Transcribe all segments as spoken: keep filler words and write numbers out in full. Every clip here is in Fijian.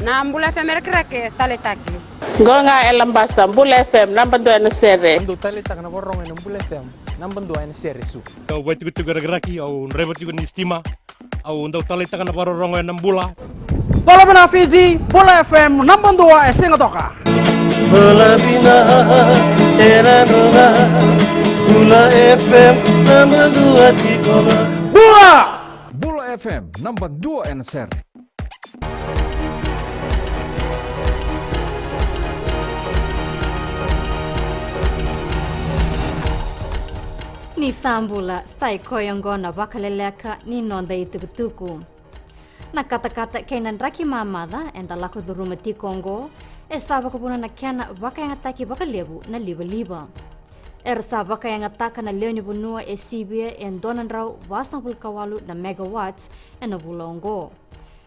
Na Bula F M e Rakiraki, taleitaki. Qo ga e Labasa, Bula F M, naba dua ena sere. Au dau taleitaka na vakarorogo ena Bula F M, naba dua ena sere, Suva. Au vaitikotiko e Rakiraki, au draiva tiko ni sitima. Au dau taleitaka na vakarorogo ena Bula. Bula vinaka Fiji, Bula F M, naba dua e Sigatoka. Bula vinaka e Nadroga, Bula F M, naba dua tiko ga. Bula! Bula F M, naba dua ena sere. Ni sa bula, sa i koya oqo na vakaleleka ni noda itukutuku. Na katakata kei na draki mamaca eda lako curuma tiko oqo, e sa vakavuna na kena vakayagataki vakalevu na livaliva. Era sa vakayagataka na lewe ni vanua e sivia e dua na drau vasagavulu ka walu na megawatts ena vula oqo.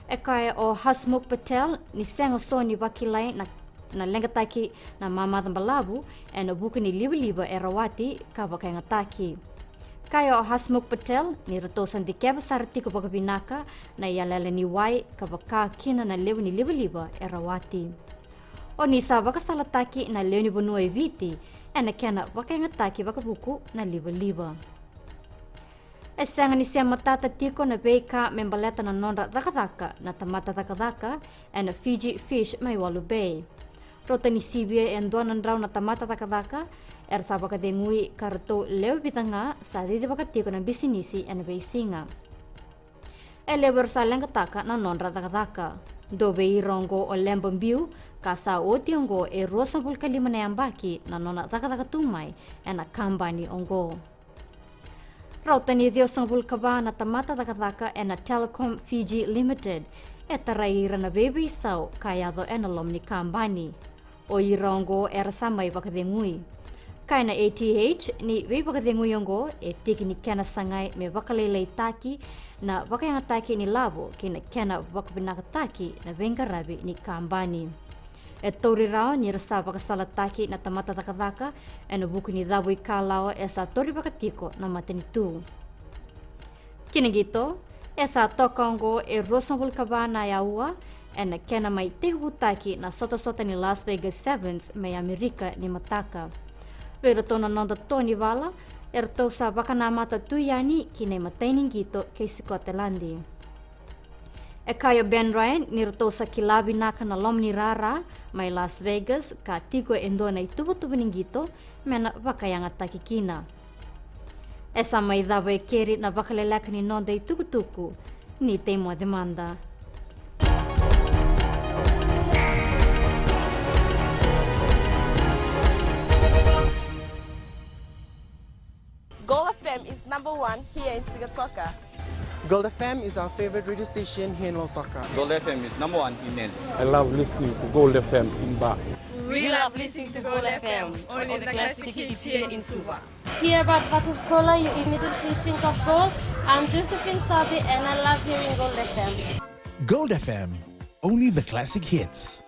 E kaya o Hasmukh Patel ni sega so ni vakilai na, na leqataki na mamaca balavu ena vuku ni livaliva e rawati ka vakayagataki. Kaya o Hasmukh Patel ni ratou sa dikeva sara tiko vakavinaka na iyalayala ni wai ka vaka kina na levu ni livaliva e rawati. O ni sa vakasalataki na lewe ni vanua e Viti ena kena vakayagataki vakavuku na livaliva. E sega ni se matata tiko na veika me baleta na nodra cakacaka na tamata cakacaka ena Fiji Fish mai Walu Bay. Rauta ni sivia e dua na drau na tamata cakacaka era sa vakacegui ka ratou lewe vica ga sa cicivaka tiko na bisinisi ena veisiga. E levu era sa leqataka na nodra cakacaka. Dua vei ira oqo o Leba Biu, ka sa oti oqo e ruasagavulu ka lima na yabaki na nona cakacaka tu mai ena kabani oqo. Rauta ni ciwasagavulu ka va na tamata cakacaka ena Telecom Fiji Limited e tarai ira na veiveisau ka yaco ena loma ni kabani. O ira oqo era sa mai vakacegui. Kaya na A T H ni veivakacegui oqo e tiki ni kena sagai me vakalailaitaki na vakayagataki ni lavo kei na kena vakavinakataki na veiqaravi ni kabani. E tauri rawa ni ra sa vakasalataki na tamata cakacaka ena vuku ni cavuikalawa e sa taurivaka tiko na matanitu. Ki na qito, e sa toka oqo e ruasagavulu ka va na aua ena kena mai tekivutaki na sotasota ni Las Vegas Sevens mai Amerika ni mataka. Vei iratou na noda to ni vala, eratou sa vakanamata tu yani ki na imatai ni qito kei Sikoteladi. E kaya o Ben Ryan ni ratou sa kila vinaka na loma ni rara mai Las Vegas ka tiko e dua na ituvatuva ni qito me na vakayagataki kina. E sa mai cava e keri na vakaleleka ni noda itukutuku, ni tei moce mada. Gold F M is number one here in Sigatoka. Gold F M is our favorite radio station here in Lautoka. Gold F M is number one in Nadi. I love listening to Gold F M in Ba. We love listening to Gold F M, only the classic hits here in Suva. Hear about Vatukoula, you immediately think of gold. I'm Josephine Sabi and I love hearing Gold F M. Gold F M, only the classic hits.